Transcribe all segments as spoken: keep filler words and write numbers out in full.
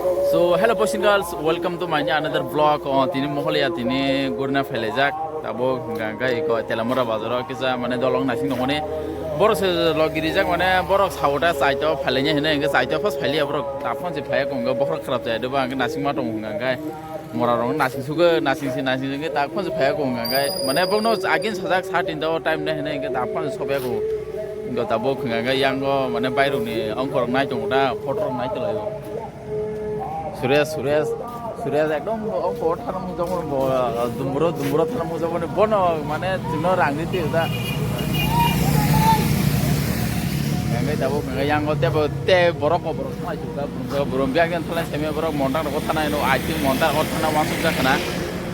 So, hello boys and girls, welcome to my another vlog. Oh, tini moholiya tini gurna phailajak. Tabo hingka hingka iko Telamura bazaro kisa mane dolong nasing tongmani. Borok se log girijak mane borok sauta chaito phailanya hine hingke chaito phas phailiya borok taphon se phaiya kongka bohrok kharap jaya doba hingke nasing ma tongo hingka hingke. Mora rok nasing sugo nasing si nasing hingke taphon se phaiya kongka hingke. Mane bokno agin sajak sa tinta o time ne hine hingke taphon se sopya kong. Hingke tabo hingka hingke yango mane bairokni ongkorok nai tongo da photo rok nai tolai o. Suresh, Suresh, Suresh ekdom bo, bo thana mujak mano bo, dumburo, dumburo thana mujak mano bono mane chwngno rang di twi da. Hingke tabuk hingke yango tebo te borok ko borok thana chuk da, borok borok biak jan thana semi borok montar ko thana no, I think montar ko thana wansuk ja thana.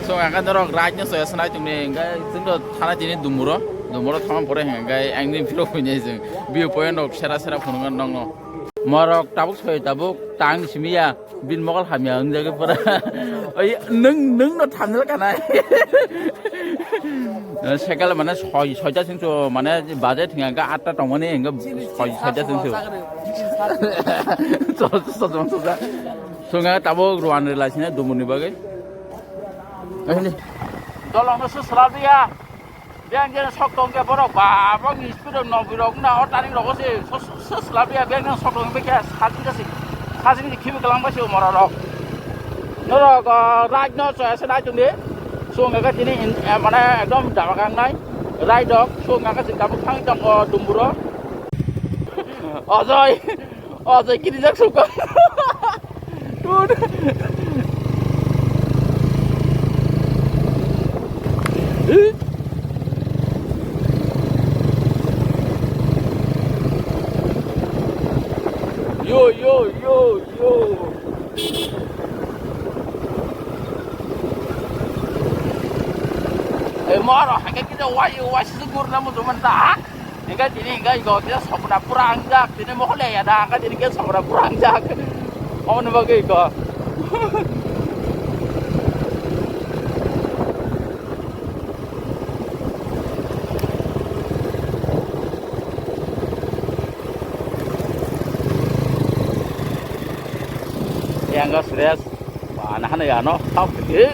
So hingke norok right no soya sanai tongni hingke chwngno thana tini dumburo, dumburo thana pore hingke angni phiro huinai chwng view point rok sera sera phunukna nongno. Morok tabuk soi tabuk tang simi ya, bin mokol hamya wng jagwi pura. Oi, nwng, nwng no thamjal kanai. Sekal mane soi, soita singsu mane baje thwngya hwnkhe atta tongmani hwnkhe soi, soita singsu. Chosma, chosma, chosma. Swnga tabuk ruan rwla sini dumuni bagwi. Ahini. Dolong no se salabya. Beng jeng sok tong khe borok ba, bokni speed rok nobwi rok na o taring rogo se so, so, so slap ya, beng jeng sok tong khe sajin kasi, sajin ni khibi kalang bai se mora rok. Norok, ah, right no choya se nai tong di. So hwnga khe tini in, eh, mane ekdom jama gang nai. Right rok, so hwnga khe chwng tabuk thang tong o dumburo. Ojoi. Oh, jai kiri jak suka. Tut. Yo, yo, yo, yo. Eh, moro, hake kita wai, wai, sukur namu teman ta. Hingke tini hingke iko kisa sopna pura angjak, tini mohole ya da, hingke tini kisa sopna pura angjak. Omo ni bagwi iko. Yang gas res. Wah, nah, nah, ya, no. Hap, eh.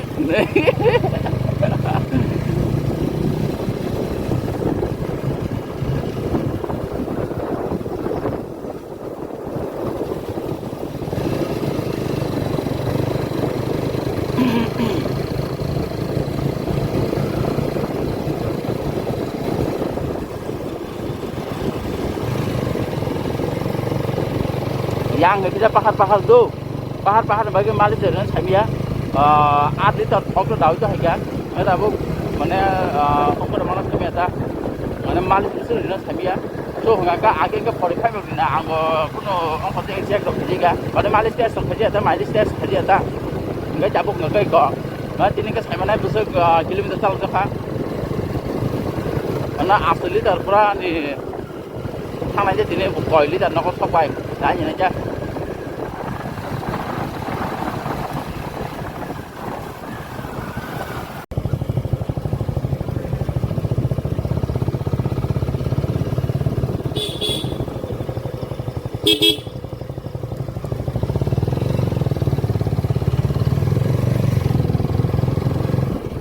Yang kita pahar-pahar do. Pahar pahar bagi malis rina samia, ah, aat liter thok to dawi to haikha. Ada bu mane, ah, okor mana samia ta. Mane malis itu rina samia. So hingka ka age ke forty five rina ango kuno ongko te check rok khaji ga. Mane malis test rok khaji ta, malis test khaji ta. Hingka tabuk hingka ko. Mane tini ke samana busuk, ah, kilometer chal jakha. Mane asto liter pura ni Thangnai je tini koi liter nogo sok bai. Dai hinai ja.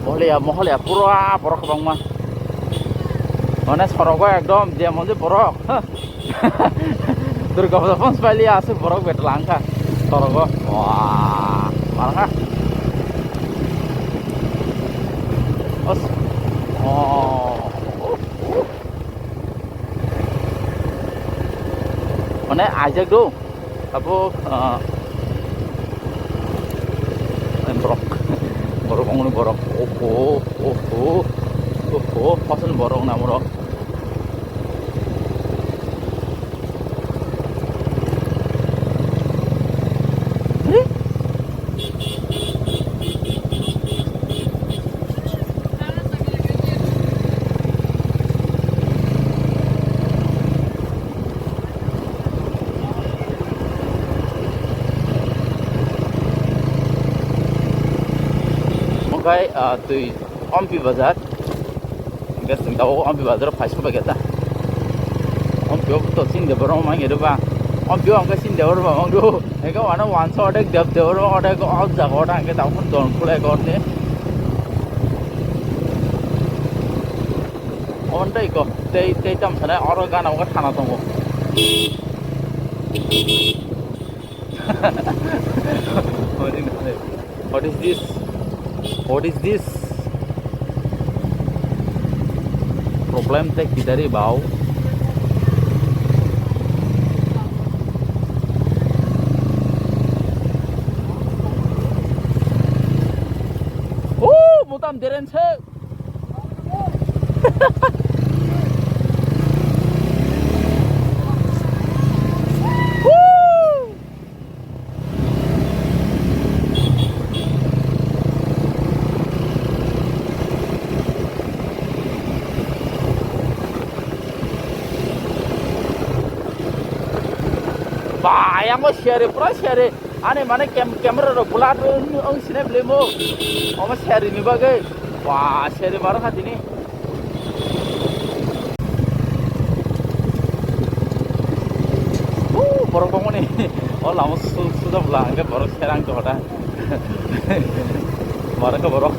Mohliya, mohliya, pura borok kwbangma. Mane sorogo ekdom jemon je borok. Durga Puja phone paili aswk borok betla wngkha sorogo. Wah, markha. Os. Oh. Mane ajak do. Abo, ah, borok, borok, ongni borok, oho, oho, oho, koson borok na borok. Okai, ah, twi Ompi bazar. Hingke chwng tabuk Ompi bazar phai sokphaikha ta. Ompi o to chini de borok wngya de ba. Om bio ang kasin debor ba ang do. Ega wana wansa odek deb debor odek o jaga odek ang ke tau phun don khulai gor ne. On dai ko tei tei tam sana oro gana o thana tongo. What is this? What is this? Problem te kidari bao? Oh, mutam deren se. Ba, yang mo share, pura share. Ani mane cam-, camera ro blur ro wng sinai blemo. Omo share ni bagwi. Ba, share maro kha tini. Borok bangmani o lama su-, suda bwla hwnkhe borok serang tongkha da. Borok khe borok.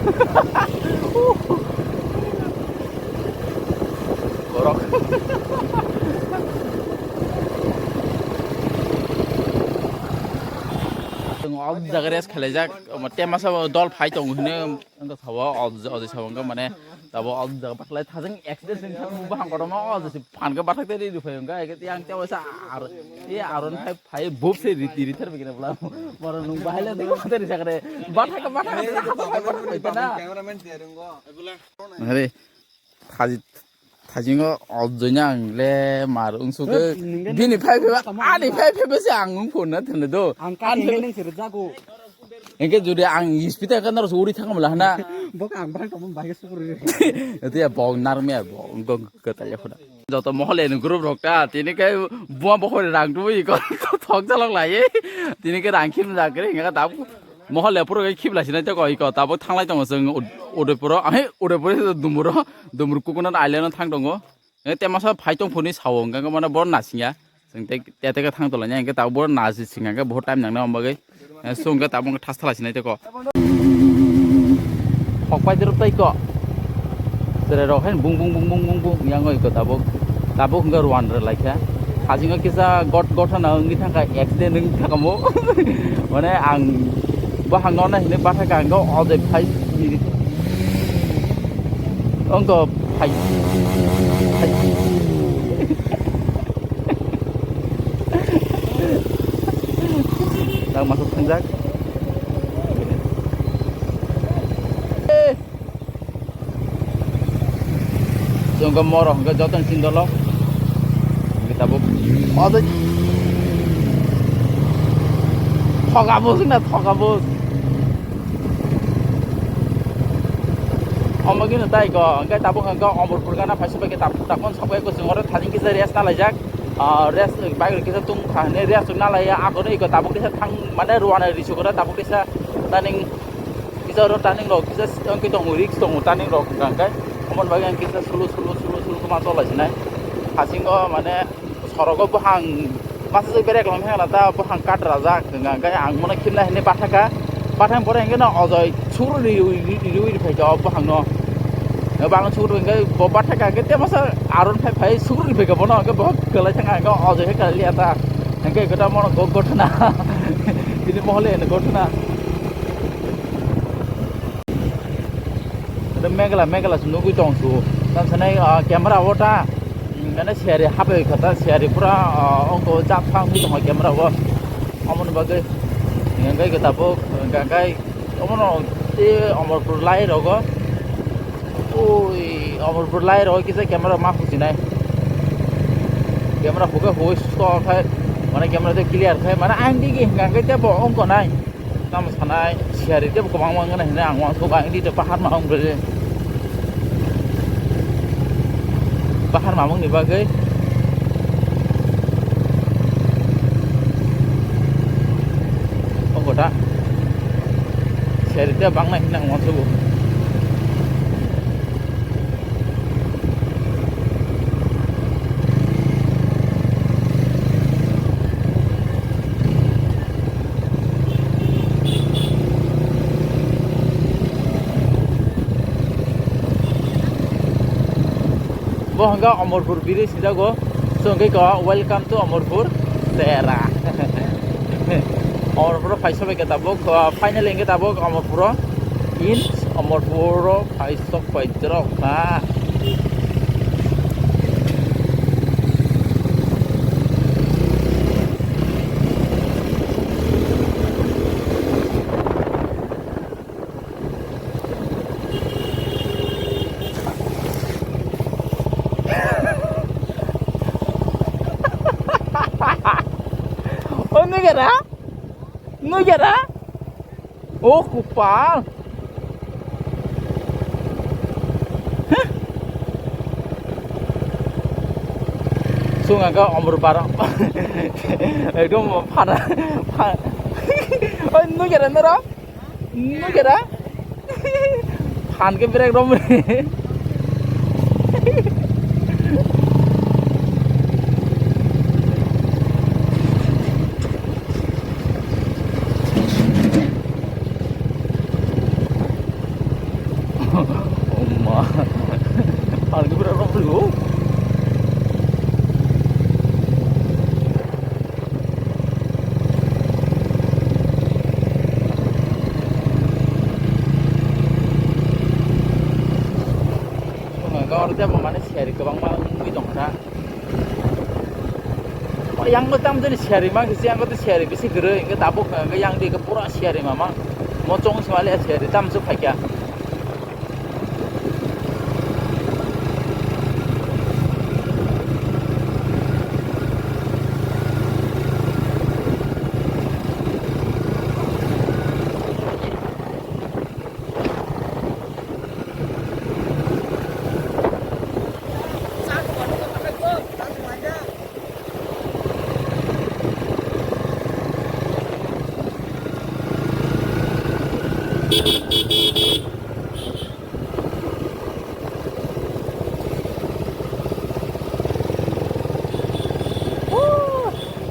Borok. Chwng o jaga rest khlaijak, omo temasa dol phai tongo hwnwi. Wngkha sabo, o, o, sabo wngkha mane, tabo o jaga bakhlai thajang accident wngkha, bwkhang kotorma o jaga phan khe bathak tei rw phai wngkha, eke yang tei waisa ar, e aron phai, phai bub se riti rithar begina bwla, borok nung bahai le tei bathak risa kare, bathak khe bathak khe bathak khe bathak khe na. Cameraman je rwngo. Are, thaji, thajingo o joina ang le mar wngsuk khe, bini phai phai ba, ani phai phai ba se ang wngkha na thene do. Ang kha Ani phai nung se rwjago. Hingke jodi ang speed khe naro uri thangma lahana. Bok ang bang tamo bike sukuri. Itu ya bok narmia bok gok gata ya khuna. Joto mohole ni group rok ta tini khe buma bokhori rang tu iko thok jalok lai. Tini khe rang khim jak kre hinga ta mohole puro khe khim lai sinai to iko ta bo thanglai tongo chwng Udaipuro ahe Udaipuro Dumuro Dumur Coconut Island thang tongo. Te masa phai tong phuni sao hingke mane bor nasingya. Chwng tei, tei, tei khe thang tolai nai, hingke tabuk bo naji sing hingke bohot time nang nai, omo bagwi, eh, chwng khe tabuk thas thala sinai tei ko. Hok pai dirok tei ko. Cherai rok haino bung, bung, yang oi ko tabuk. Tabuk hingke ruan rw lai kha. Hajingo kisa got, got hana wngwi thang kha, accident wngwi thang kha mo. Mane ang bahang no nai hinwi bathai kha, hingke o je phai. Wngko phai. Phai. Nang masuk thangjak. Jongko moro hingke joto ni sindolo. Hingke tabuk. Odo. Thokabos na thokabos. Omo gino tai ko, hingke tabuk hingke Omorpur gana phai subai ke tabuk takon sabai ko chwng oro thani kisa rest na laijak. Ah, rest, bike rok kisa tung kha hinwi rest rok na laiya, ako no iko tabuk kisa thang, mane ruana ri sukora tabuk kisa turning, kisa oro turning rok kisa wngkhe tongo, risk tongo turning rok hwnka hwnkhe. Omo ni bagwi ang kisa slow, slow, slow, slow khe ma chol lai sinai. Hasingo mane sorogo buphang masa se berek lom hengla ta buphang kat rajak hwnka hwnkhe ang bono khibna hinwi bathakha. Bathang pore hingke no ojoi suru ri, ri, ri, ri, ri phai kha o buphang no. Bang suru hingke bo bathai kha hingke te masa aron phai phai suru ri phai kha bono hingke bo kwlai thang kha hingke ojoi hai kha liya ta. Hingke kota mono go gotna. Bini mohole hino gotna. Ado megla, megla se nugui tong su. Tam sanai, ah, camera o ta. Mane siyari hapai kha ta, siyari pura, ah, ongko jat phang tongo camera o. Omo ni bagwi hingke tabuk, hingke omono tei Omorpur lai rogo. Oi, Omorpur lai rogo kisa camera ma husinai. Camera huke hui susto khai, mane camera tei clear khai, mane ang digi hingke tei bo ongko nai. Tamo sanai, siyari tei bo kwbangma wngkha hinui ang uansukha, ang di tei pahar ma wng rwdi. Pahar ma wngni bagwi. Ongkha ta. Siyari tei bangnai hinui ang uansugo. Bo hwnka Omorpur biri sijago. So hwnkhe ko, "Welcome to Omorpur." Tera. Omorpuro phai sobai khe tabuk, uh, finally hwnkhe tabuk Omorpuro. In Omorpuro phai sok pai jrok kha. O nugera? Nugera? O kupal. Heh. Sung aga omor bara. Ekdom phana. Pha-, o nugera noro? Nugera? Phan ke brek rom. Oma. Phan ke brek rom. Chwng hwnka oro tei bo mane siyari kwbangma wngwi tongkha. O yang bo tamo jani siyari mankhe, yang bo siyari bisi kwrwi, hwnkhe tabuk hwnka hwnkhe yang di pura siyari mama. Mo chong sima le siyari tamo se phaikha.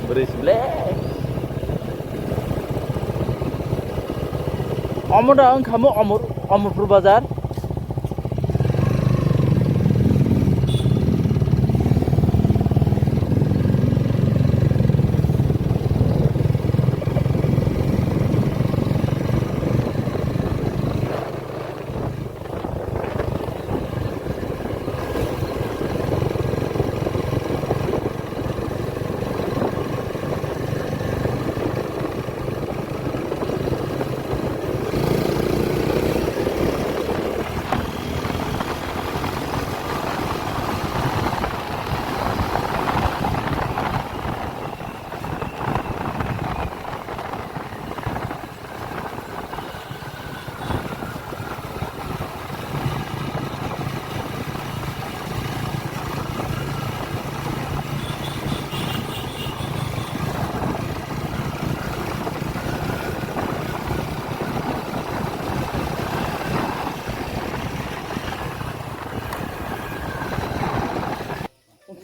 Bwrwi se black. Omo da wngkha mo Omor-, Omorpur bazar.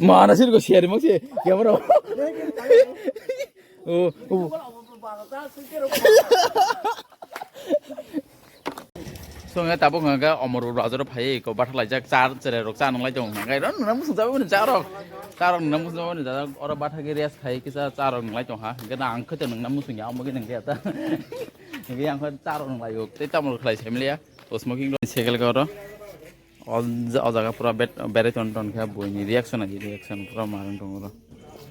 Mana sini ko share mak sih, ya bro. Oh, oh. Song ya tabuk hwnka Omorpur bazar o phai ko batha laijak char cherai rok cha nang lai tong hwnka ro nang musung jabai mani cha rok cha rok nang musung jabai mani cha rok oro batha ke rest khai kisa cha rok nang lai tong ha hwnka nang khe nang nang musung ya omo ke nang ya ta hwnka yang cha rok nang lai yok tei tamo khlai sai mliya o smoking rok cycle ka oro. O ja-, o jaga pura bet-, berai ton ton khe buini reaction naidi, reaction pura ma wng tongo oro.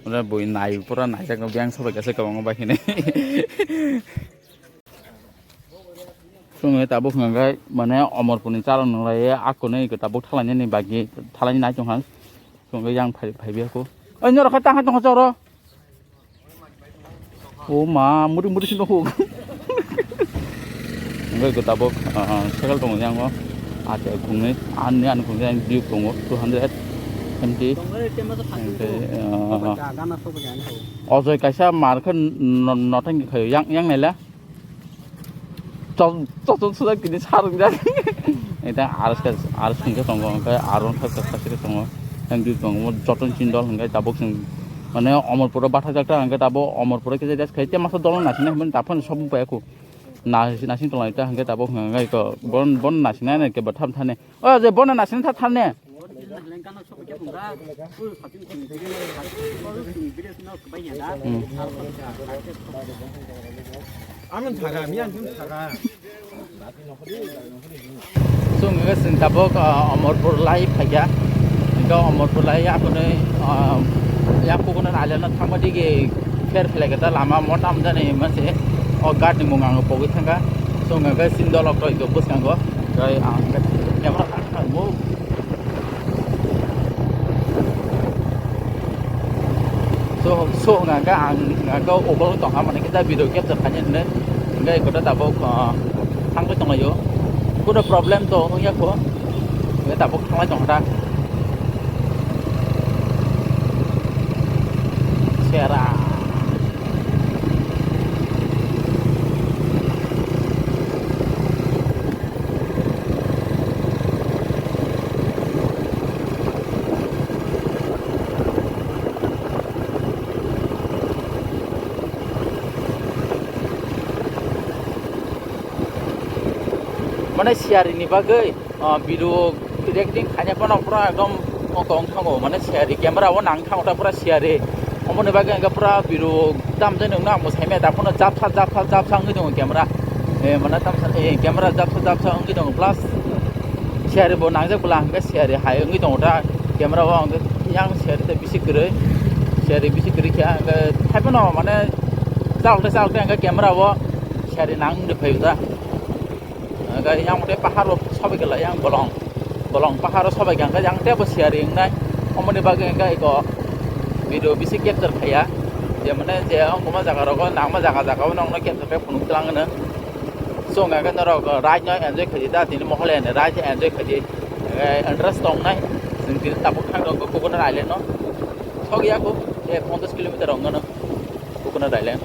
Oro bui nai pura naijak no biyang sobai kaisa kwbangma bai kheno. Chwng tabuk hwnka khe mane Omorpurni charwng nung lai akuni tabuk thalainani bagwi thalaini nai tongkha. Chwng yang phai, phai biya kho. Oi norok khe tang khe tongkha choro. O ma, muri muri sino huk. Hingke gota bo, ah, ah, cycle tongo yang o. Ate khungni, ani, ani khungni yang diyuk tongo, two hundred, M T. Hingke, ah, Ojoi kaisa mar khe no-, noteng khayo, yang, yang naila. Chok, chok, chok, sudak tini sar wngjak. Eta aros khe, aros hwnkhe tongo, hwnkhe aro thak thak thak khe tongo. Yang di tongo, joto ni chini dol hwnkhe tabuk chwng, mane, Omorpuro bathajak ta, hwnkhe tabuk Omorpuro khe rest khai, te masa dol nasinai hwnmani taphano sob wng paiya kho. Na-, nasing tonglai ta, hwnkhe tabuk hwnkhe ko, bon, bon nasinai khe bo tham thani. O je bono naising tha thane. Hmm. Chwng hwnkhe chwng tabuk, ah, Amarpur lai phaikha. Hwnkhe Amarpur lai yakuni, ah, yak Coconut Island no thangma digi pher phlai khe ta lama mo tam jani manse o ghat ni mung ang pogwi thangkha. Chwng hwnkhe chini dolok rok bwskango. Tei ang hwnkhe camera thang thang mo. So, so hwnka hwnkhe ang hwnka hwnkhe obo tongkha, mane kisa video capture khainani hwnwi. Hwnkhe eko ta tabuk, ah, thangwi tonglaio. Kuno problem to wngya kho. Hwnkhe tabuk thanglai tongkha ta. Sera. Mane siyari ni bagwi, ah, video recording khaina phano pura ekdom mokol wng thango, mane siyari camera o nang thango ta pura siyari. Omoni bagwi hwnkhe pura video tam jani wngno ang bo saimaya, da phano japsa japsa japsa wngwi tongo camera. Eh, mane tamsa, eh, camera japsa japsa wngwi tongo, plus siyari bo nangjak bwla hwnkhe siyari hai wngwi tongo ta camera o, hwnkhe yang siyari tei bisi kwrwi, siyari bisi kwrwi khe hwnkhe haiphano mane chalok tei chalok tei hwnkhe camera o siyari nang wngwi phaio ta. Hwnkhe yang tei pahar o sobai khe la yang bolong. Bolong paharo sobai kha hwnkhe yang tebo siyari wngnai. Omoni bagwi hwnkhe eko video bisi capture khaiya. Je mane je wngkoma jaga rogo nangma jaga jaga o nokno capture khe phunuk tlang hwno. Chwng hwnkhe norok ride no enjoy khaidi da, tini Meghalaya ni ride enjoy khaidi. Eh, interest tongnai. Chwng tini tabuk thang rok Coconut Island no. Thok ya kho, eh, ponchash kilometer wngno. Coconut Island.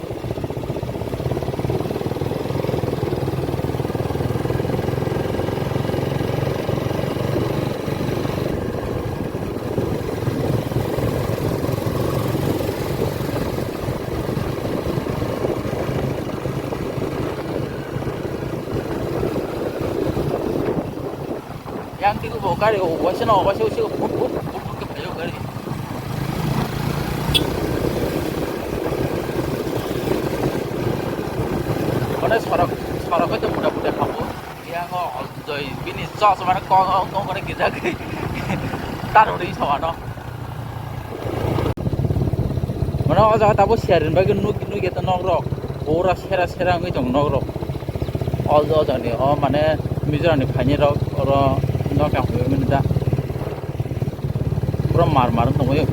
Yang tiko bo gari o waisa no waisa usi buk buk buk buk ke phayo gari. Mane sorok sorok hai to muda muda khamu. Yang o joi bini chos mane kong kong kong kore gijak. Tar ori sawano. Mane o jaga tabuk siyarin bagwi nuk nuk ya ta nok rok. Pura sera sera wngwi tongo nok rok. O, o jani, o mane Mizoram ni phaini rok oro nok yang phaiwi mani da. Pura mar mar wng tongwi.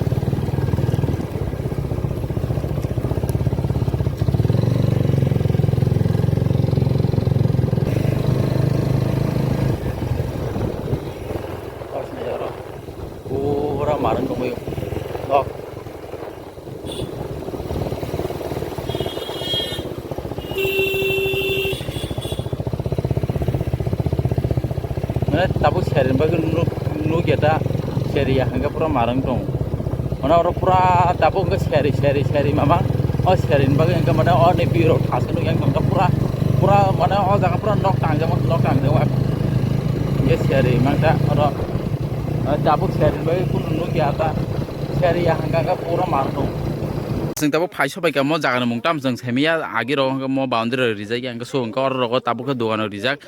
Pura mar wng tongwi. Nok. Mane tabuk seri bagwi nuk, nuk ya ta, seri ya hwnkhe pura mar wng tong. Mane oro pura tabuk hwnkhe seri, seri, seri mama. O seri ni bagwi hwnkhe mane o ni birok thasung nuk yang tong pura, pura mane o jaga pura nok tang jak, nok tang jak. Hwnkhe seri mang ta oro, tabuk seri ni bagwi kunu nuk ya ta. Seri ya hwnkha khe pura mar tong. Chwng tabuk phai sobai kha mo jaga ni mung tam chwng saimanya agi rok hwnkhe mo boundary rok rijak ya hwnkhe so hwnkhe oro rogo tabuk khe dogan rok rijak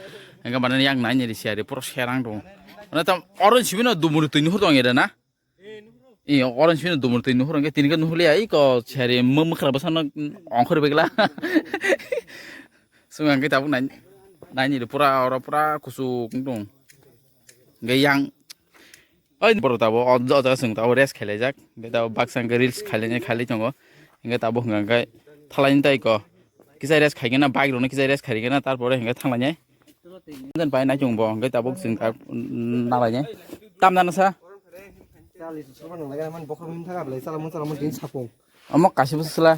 hwnkhe mane yang nai ni seri pura serang tong. Mane tam oro simi no dumuri twi nuhur tong ede na? I oro simi no dumuri twi nuhur hwnkhe tini khe nuhur liya iko seri mwkhra bwsa no ongkhor begla. Chwng hwnkhe tabuk nai nai ni pura oro pura kuchuk wng tong. Hwnkhe yang Oi, borok tabuk o, o jaga chwng tabuk rest khailaijak. Hwnkhe tabuk baksa hwnkhe reels khailainai khailai tongo. Hwnkhe tabuk hwnkha hwnkhe thalaini tai ko. Kisa rest khaigena, bike rokno kisa rest khaigena, tarpore hwnkhe thanglainai. Jen pai nai chwng bo, hwnkhe tabuk chwng tabuk nalainai. Tam jana sa? Omo kaisa bwswk sla.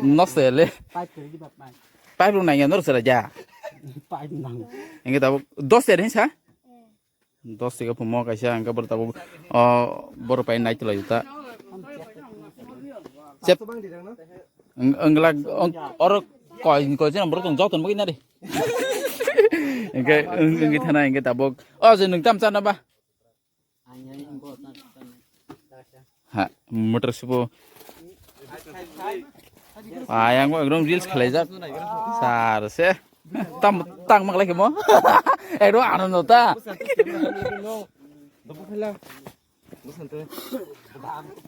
Nosto ya le. Pipe rok nangya norok chwla ja. Hingke tabuk dos ya hinsa. Dos tiga pumo kaisa hingke borok tabuk, o, borok pai nai tolai ta. Chep. Ang, ang gla, ang, oro koi, koi jena borok tong joto nugui nari. Hingke, wng-, wngwi thana hingke tabuk. O, je nwng tam chana ba? Ha, motor sibo. Ayang bo ekdom reels khalaijak. Sar se. Tam, tang maklai kemo. Ekdom anando ta.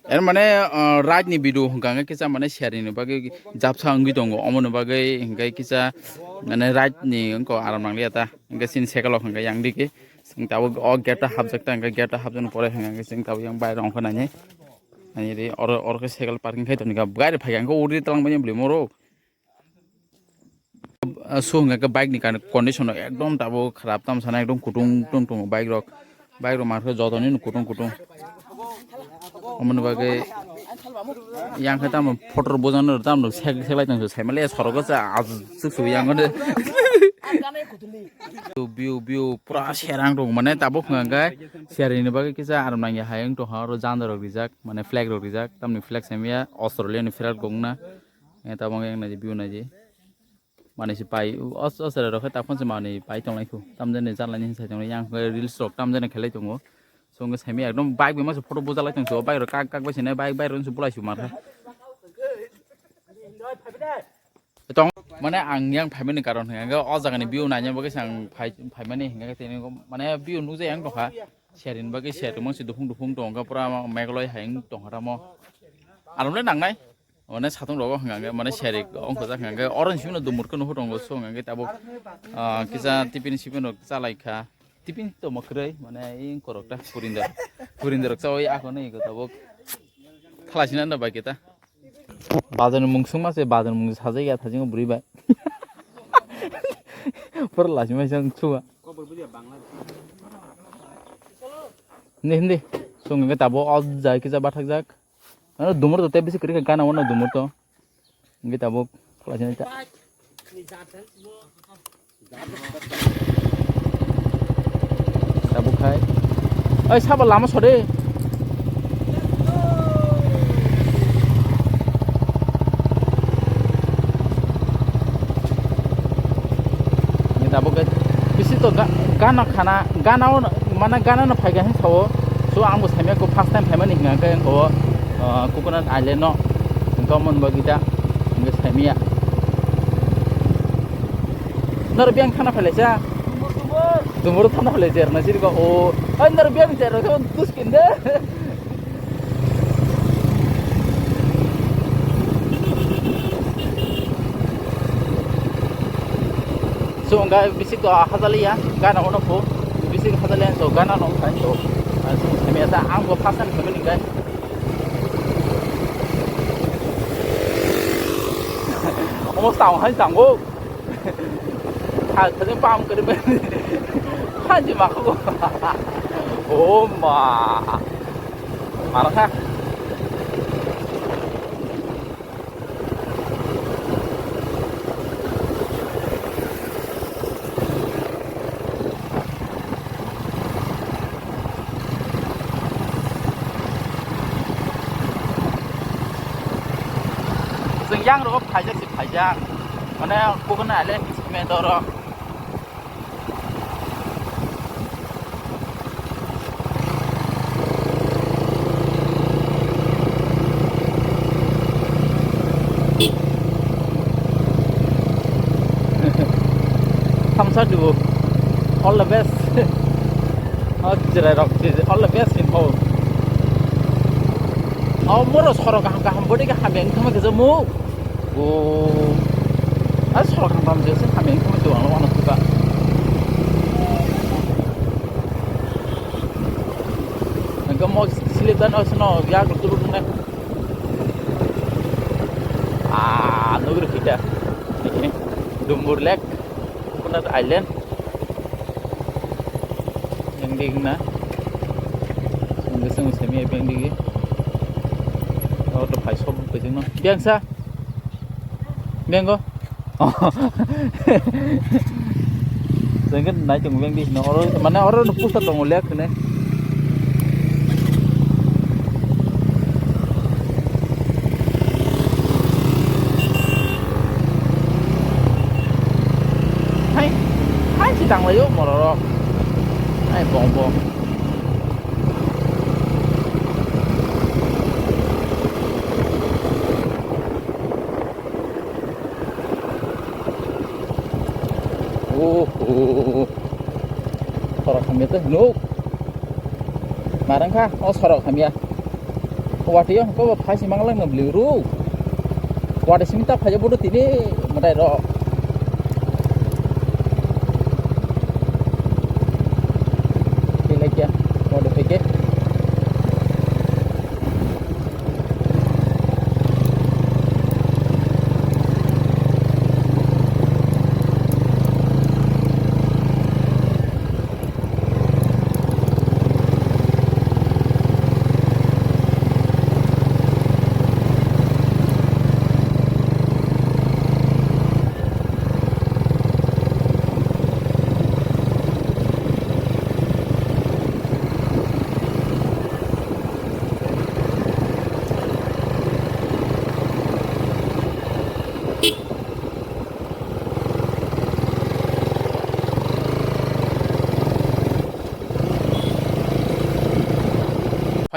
Er mane, ah, ride ni video hwnkha hwnkhe kisa mane sharing ni bagwi japsa wngwi tongo, omo ni bagwi hwnkhe kisa mane ride ni wngkha aram nangliya ta, hwnkhe chini cycle rok hwnkhe yang digi chwng tabuk o gate o hapjak ta, hwnkhe gate o hapjaknai pore hwnkhe chwng tabuk yang bairok ongkha nainai. Nainai oro, oro khe cycle parking khai tongkha, gari phaikha hwnkhe uri twlang bini bwlwi morok. Ah, so hwnka khe bike ni kan-, condition rok ekdom tabuk kharap, tamo sana ekdom kutung tung tongo bike rok, bike rok mankhe jotoni no kutung kutung. Omoni bagwi yang khe tamo photo rok bojak nw tamo sek sek lai tong saimale sorok o cha aswk su yang de. View view pura serang rok mane tabuk hwnka khe sharing ni bagwi kisa aram nangya hayung tongha oro janda rok rijak mane flag rok rijak tamni flag saimaya Australia ni flag rok wngna. Tabuk yang naidi view naidi. Manui se pai, o, o, o, chwrai rok khe taphon se manui pai tong lai kho. Tamjani jalani hinwi sai tong lai, yang khe reels rok tamjani khelai tongo. So, wngkhe saimaya ekdom bike bai masa photo bujak lai tong so, bike rok kak, kak bai sinai, bike, bike rok se bulai su mar kha. Tong, mane ang yang phaimani karon hwnkhe, o jaga ni view naina bagwi se ang phai, phaimani hwnkhe tini, mane view nukjai ang tongkha. Sharing bagwi share tongmani se duphung, duphung tongkha, pura Meghalaya hai wng tongkha tamo. Arom le nangnai. Mane satung rogo hwnka hwnkhe mane sharing wngkha jak hwnka hwnkhe oro ni simi no dumur khe nuhur tongo so hwnka hwnkhe tabuk, ah, kisa tiffin sipin rok chalai kha. Tiffin to mo kwrwi mane ing korok ta purindo, purindo rok chawi ako nai ko tabuk khalai sina no bai khe ta. Bazar ni mung sung ma se bazar ni mung sajai ya thajingo bwrwi bai. Pura lachimai sang chuwa. Hindi, hindi. Sung hwnka hwnkhe tabuk o jai kisa bathak jak. Ano dumur to tei bisi kwrwi kha gana wano dumur to. Hingke tabuk khlai sinai ta. Tabuk khai. Oi sabo lama sode. Ni tabuk ke bisi to ga-, gana khana, gana o, mana gana no phai ga hin sao. So ang bo saimya ko first time phaimani hinga ke ko, ah, Coconut Island no. Hingke omo ni bagwi da hingke saimya. Noro biyang thana phailai sa. Dumur thana phailai jer na sirko o. Ai noro biyang jer na thon tus kinde. So, hwnka bisik to hajaliya, gana ono pho, bisik hajaliya so, gana no khai so. Ah, so, sami asa, ang bo first time kami ni kai. Omo tang hai tango. Ha, tadi pam kari ben. Ha, di mak ko. Oh ma. Marah ha. Chwng yang rogo phaijak se phaijak. Mane Coconut Island hinwi simi doro. Thamsa duo. All the best. O jirai rok all the best info. O moro sorok kaham kaham body kaham yang thama kisa mu. O, a sorok hamtam je se hamya wngkha, tei ang wano khuka. Hingke mo slip dan asno yak tulu nang. Ah, nugri kita. Dumbur Lake, Coconut Island. Yang di na. Sungguh sungguh semi apa yang di. Oh, tu pai sob kejeng no. Biang sa. Bengo. Sengke nai tong beng di no oro mane oro no pusa tong le khne. Hai, hai si tang Ayo mororok. Ai bong bong. Oh, oh, oh. Sorok hamya teh nuk. Marang kha, oh sorok hamya. Watwi o hwnkhe bo phai se mang lang no bwlwi rw. Watwi simi ta phai o bodo tini mwtai rok. Tei lai khe, watwi phai khe.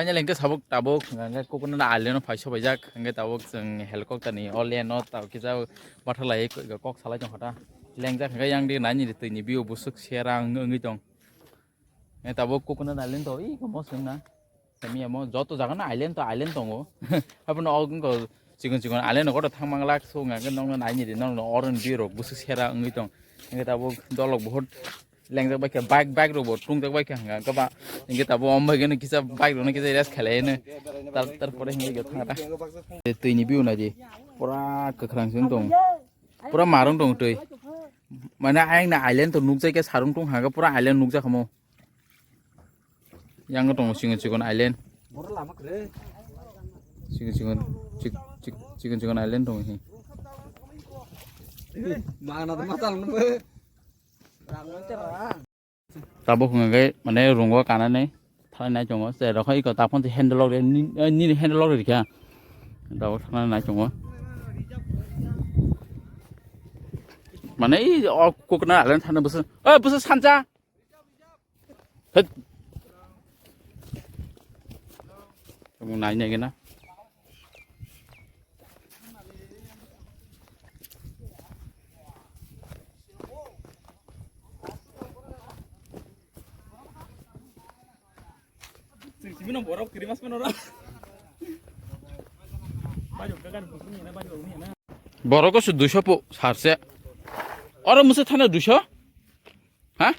Finally, hingke sabuk tabuk, hingke Coconut Island o phai sobaijak, hingke tabuk chwng helicopter ni o lane o tabuk kisa bathak lai kok salai tong kha ta. Lengjak hingke yang di nai ni twi ni view busuk sera wng-, wngwi tong. Hingke tabuk Coconut Island to, ih, mo swng na. Sami amo joto jaga no island to island tongo. Habono og wngkha chikon chikon island no koto thang manglak, so hwnka hwnkhe nokno naini di, nokno oroni view rok bwswk sera wngwi tong. Hwnkhe tabuk dolok buhut lengjak bai kha, bike, bike rok bo tungjak bai kha, hwnka hwnkhe ba, hwnkhe tabuk omo hai kheno kisa bike rokno kisa rest khlai hino. Tar-, tarpore hwnwi thang ta. Twi ni view nai di, pura kwkhwrang se wng tong, pura marwng tong twi. Mane ayang na island to nukjai khe sarung tong hwnka hwnkhe pura island nukjak kha mo. Yang tongo chikon chikon island. Boro lama kwrwi. Chikon chikon chik-, chik-, chikon chikon island tongo hi. Mana to mata nungbe. Tabuk hwnka khe mane rungo kanani thalai nai tongo. Che rokha iko taphon se handle lock re, ni, eh, nini handle lock re kha. Tabuk thalai nai tongo. Mane i o Coconut Island thana bwswk, eh, bwswk sancha. Hei. Kamu nai nai gana. Sing simi no borok kiri mas mano ra. Baju kakan busuni na baju ni na. Borok ko su duiso po sarse. Oro musa thana duiso? Ha?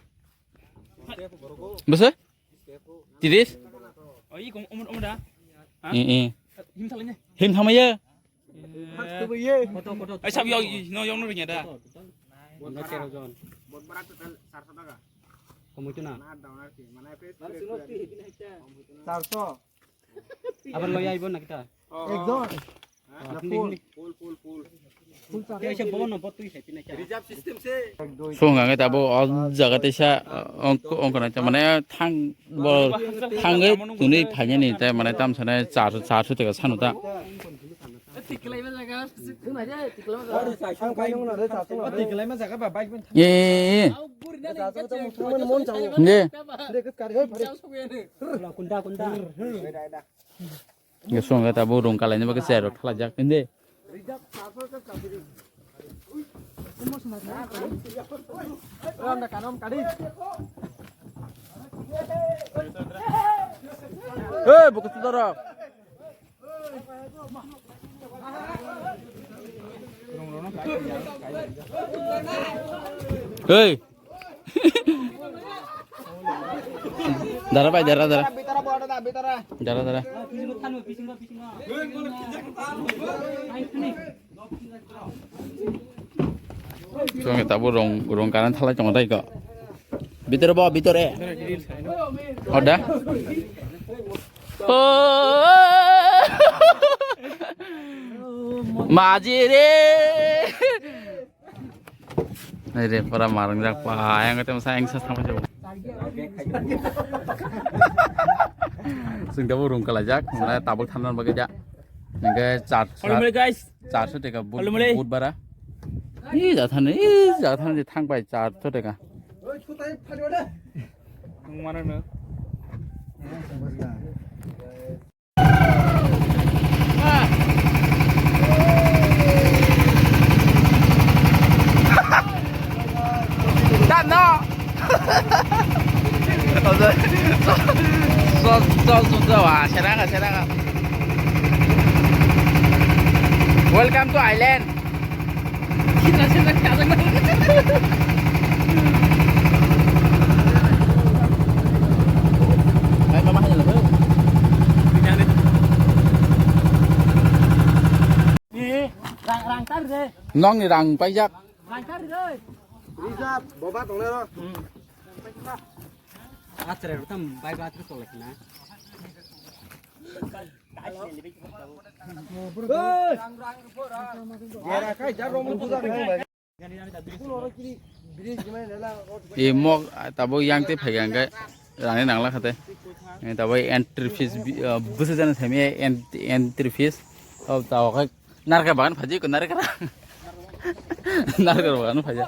Bese? Tiris? Oh, i kong umur umur da. Ha? Eh, eh. Him thalanya. Him thamaya. Ai sab yo no yo no rinya da. Komoi tu na. Charso. Abar loya ibo na kita. Ekjon. Full, full, full. Song ang tabo o jaga tesa ongkona mane thang bo thangwi tuni phainani tai mane tam sana char char su teka sanu ta. Ye ye ye. Ye. Kunta kunta. Nge song ta bo rong kalai ni bagwi chair rok thalajak inde. Hey, buku tu dorok. Hey. Dara bai, dara, dara. Dara, dara. Chwng tabuk rong, rong kanan thalai tongo tei ko. Bitore bo, bitore. Oda. Oh. Maji re. Nai re, pura marang jak pa, ayang kate masa ayang sa thangma jabo. Sing tabuk rung kalajak, mana tabuk thanan bagwi ja. Nge char, Hello, guys. Char so teka but, Hello, Mole. But bara. Ih, ja thani, ih, ja thani thang pai char so teka. Nwng mano no. Tamo. So, so, so, so, so, ah, serang, serang. Welcome to Island. Nokni rang paijak. Reserve, boba tongnai ro. Atre tam bai ba atre tolak na. Hey! Gera kai jar romo budak nang bai. E mok tabuk yang tei phai hwnkhe rani nangla khate. E tabuk entry fees bi-, ah, bwsajani sami en-, entry fees. Tabuk tabuk khe narka bagan phaji ko narka. Narka bagan phaja.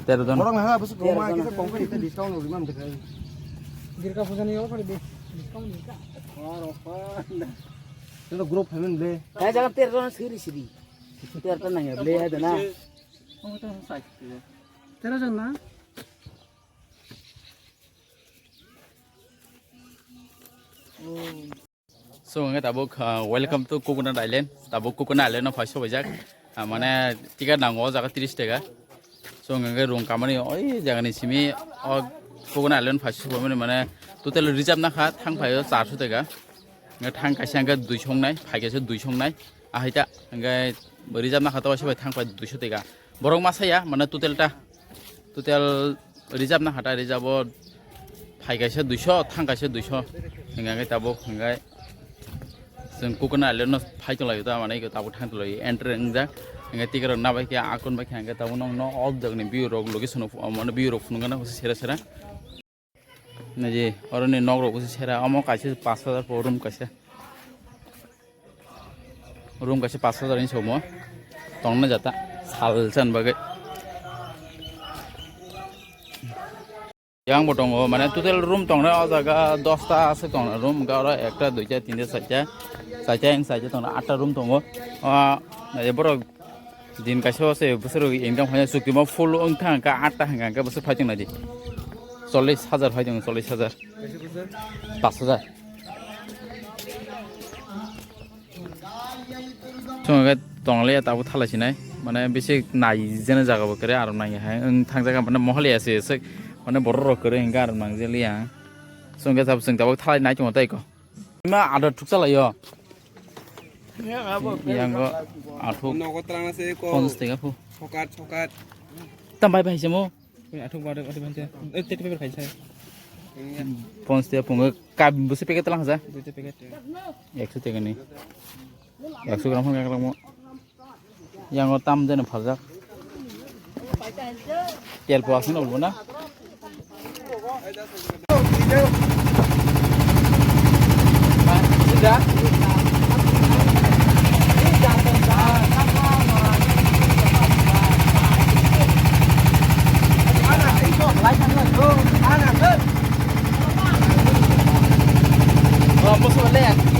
Tero jon. Borok nang ha bwswk koma kisa kongkhe discount rwgwi mam de. Durga puja ni offer de discount ni ka. Tero group payment le. Kaya jaga tero jon siri siri. Tero ta nang ya le ya de na. Tero jon na. So, hwnkhe tabuk, ah, welcome to Coconut Island. Tabuk Coconut Island no phai sobaijak. Ah, mane ticket nango o jaga tris taka. So, hwnkhe room kamani oi jagani simi o Coconut Island phai sobaimani mane total reserve nakha thang phaio charso taka. Hwnkhe thang kaisa hwnkhe duiso wngnai, phai kaisa duiso wngnai. Ahai ta hwnkhe reserve nakha to sobai thang phai duiso taka. Borok ma saya mane total ta. Total reserve na hata reserve o phai kaisa duiso, thang kaisa duiso. Hingkha khe tabuk hingkha chwng Coconut Island no phai tong laio ta, mane tabuk thang tong laio, entry wngjak. Hingkha ticket rok nabai khe akon bai khe hingkha tabuk nokno o jagni view rok location rok, mane view rok phunukgana sera sera. Naji, oroni nok rok se sera, omo kaisa pash hajar po room kaisa. Room kaisa pash hajar hinwi somo. Tongna jata, sal chan bagwi. Yang bo tongo, mane total room tongna o jaga dosta ase tongna room, hingke oro ekta, duita, tinta, charta, charta, yang charta tongna atta room tongo. Ah, naji borok Din kaisa o se bwswk rok income khaina chukti ma full wng thang kha atta hwnka hwnkhe bwswk phai tong nai di. Chollish hajar phai tong, chollish hajar. Pash hajar. Chwng khe tong le tabuk thala sinai. Mane bisi nai jene jaga bo kwrwi aro nai hai wng thang jaga mane mohole ya se se mane borok rok kwrwi hwnka aro nang je liya. Chwng khe tabuk chwng tabuk thalai nai tongo tei ko. Ma ada thuksa lai yo. Yang go athuk. Nogo trang ase ko. Pons tega phu. Sokat, sokat. Tam bai bai semo. Athuk bar, athuk bar. Eh, tete paper khai sai. Pons tega pungo ka busi packet lang sa. Dui packet. Ekso tega ni. Ekso gram hon ka mo. Yang o tam jani pharjak. Tel po aswk no ulbo na.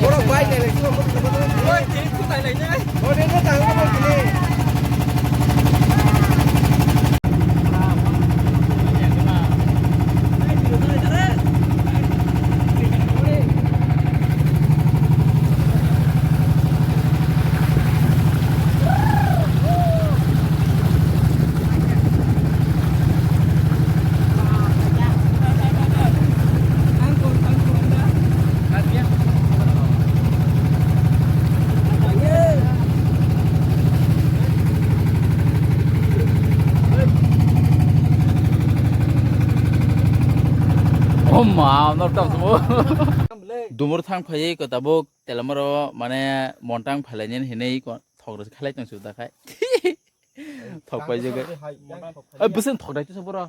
Borok bai nai lai, borok bai nai lai. Oh ma, no tam sumo. Dumur thang phai ko tabuk telamoro mane montang phalaini hinwi ko thok rw khalai tong su da khai. Thok pai je ke. Ai bwswk thok dai tu sabura.